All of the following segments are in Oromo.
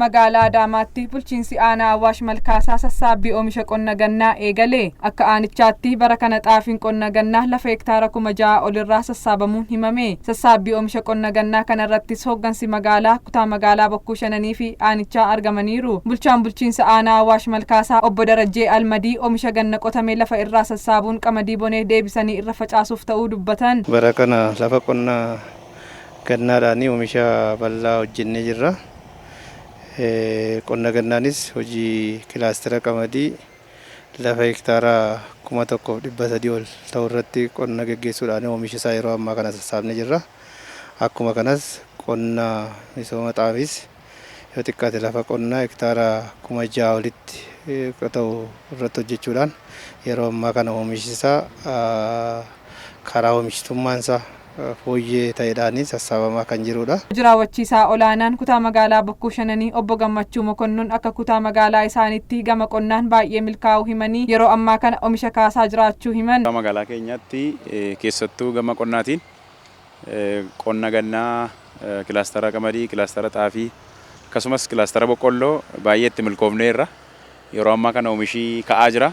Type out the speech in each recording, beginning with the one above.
Magaalaa Adaamaatti bulchiinsi aanaa Awaash Malkaasaa sassaabbii oomisha qonna gannaa eegale. Akka aanichaatti bara kana xaafiin qonna gannaa lafa hektaara 6,000 olirraa sassaabamuun himame. Sassaabbii oomisha qonna gannaa kanarrattis hooggansi magaalaa, kutaa magaalaa Bokkuu Shananii fi aanichaa argamaniiru. Bulchaan bulchiinsa aanaa Awaash Malkaasaa obbo Darajjee Almadii oomisha ganna qotame lafa irraa sassaabuun qamadii bonee deebisanii irra facaasuuf ta'uu dubbatan. Bara kana lafa qonna gannaadhaan oomisha bal'aa hojjennee jirra. Qonna gannaanis hojii kilaastera qamadii lafa hektaara 1,300 ol ta'u irratti qonna geggeessuudhaan oomisha isaa yeroo ammaa kana sassaabnee jirra. Akkuma kanas qonna misooma xaafiis yoo xiqqaate lafa qonnaa hektaara 6,000 olitti ta'u irratti hojjechuudhaan yeroo ammaa kana oomishi isaa karaa oomishtummaan isaa fooyyee ta'eedhaan sassaabamaa kan jirudha. Raawwachiisaa olaanaan kutaa magaalaa Bokkuu Shananii obbo Gammachuu Mokonnon akka kutaa magaalaa isaaniitti gama qonnaan baay'ee milkaa'uu himanii, yeroo ammaa kana oomisha kaasaa jiraachuu himan. Magaalaa keenyatti keessattuu gama qonnaatiin qonna gannaa kilaastara qamadii, kilaastara xaafii, akkasumas kilaastara boqqolloo baay'ee itti milkoofneerra. Yeroo ammaa kana oomishii ka'aa jira.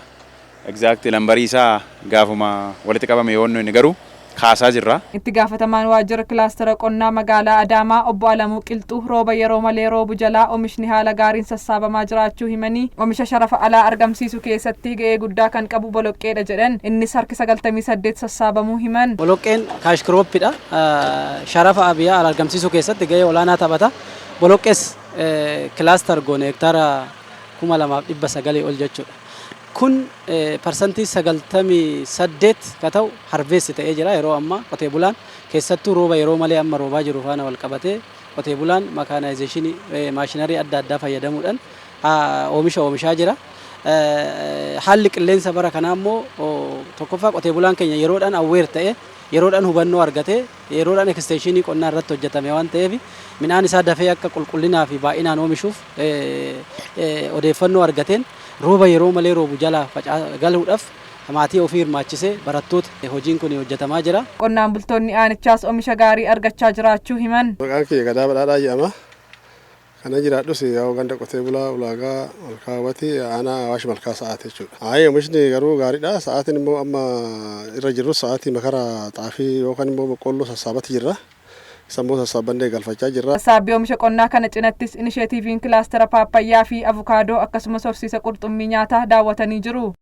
Exact lambarii isaa gaafuma walitti qabame yoo inni garuu kaasaa jirra. Itti gaafatamaan waajjira kilaastara qonnaa magaalaa Adaamaa obbo Alamuu Qilxuu rooba yeroo malee roobu jalaa oomishni haala gaariin sassaabamaa jiraachuu himanii, oomisha sharafa alaa argamsiisu keessatti ga'ee guddaa kan qabu boloqqeedha jedhan. Innis harki 98 sassaabamuu himan. Boloqqeen cash cropidha. Sharafa biyya alaa argamsiisuu keessatti ga'ee olaanaa taphata. Boloqqees cluster goone hektaara 2,900 ol jechuudha. Kun 98% ka ta'u harvest ta'ee jira. Yeroo ammaa qotee bulaan, keessattuu rooba yeroo malee amma roobaa jiru faana wal qabatee, qotee bulaan mechanization, machinery adda addaa fayyadamuudhaan oomisha oomishaa jira. Haalli qilleensa bara kanaa immoo tokkoffaa qotee bulaan keenya yeroodhaan aware ta'ee, yeroodhaan hubannoo argatee, yeroodhaan extension qonnaa irratti hojjetame waan ta'eef, midhaan isaa dafee akka qulqullinaa fi baay'inaan oomishuuf odeeffannoo argateen rooba yeroo malee roobu jalaa galuudhaaf maatii ofii hirmaachisee, barattoota, hojiin kun hojjetamaa jira. Qonnaan bultoonni aanichaas oomisha gaarii argachaa jiraachuu himan. Maqaan kiyya Gadaa Badhaadhaa jedhama. Kana jiraadhus yoo ganda qotee bulaa Ulaagaa Malkaawwati, aanaa Awaash Malkaa sa'aati jechuudha. Haayee, oomishni garuu gaariidha. Sa'aatiin immoo amma irra jirru sa'aatii makara xaafii yookaan immoo boqqoolloo sassaabatti jirra. Isa immoo sassaabannee galfachaa jirra. Sassaabbii oomisha qonnaa kana cinattis inisheetiiviin kilaastera paappayyaa fi avukaadoo akkasumas horsiisa qurxummii nyaataa daawwatanii jiru.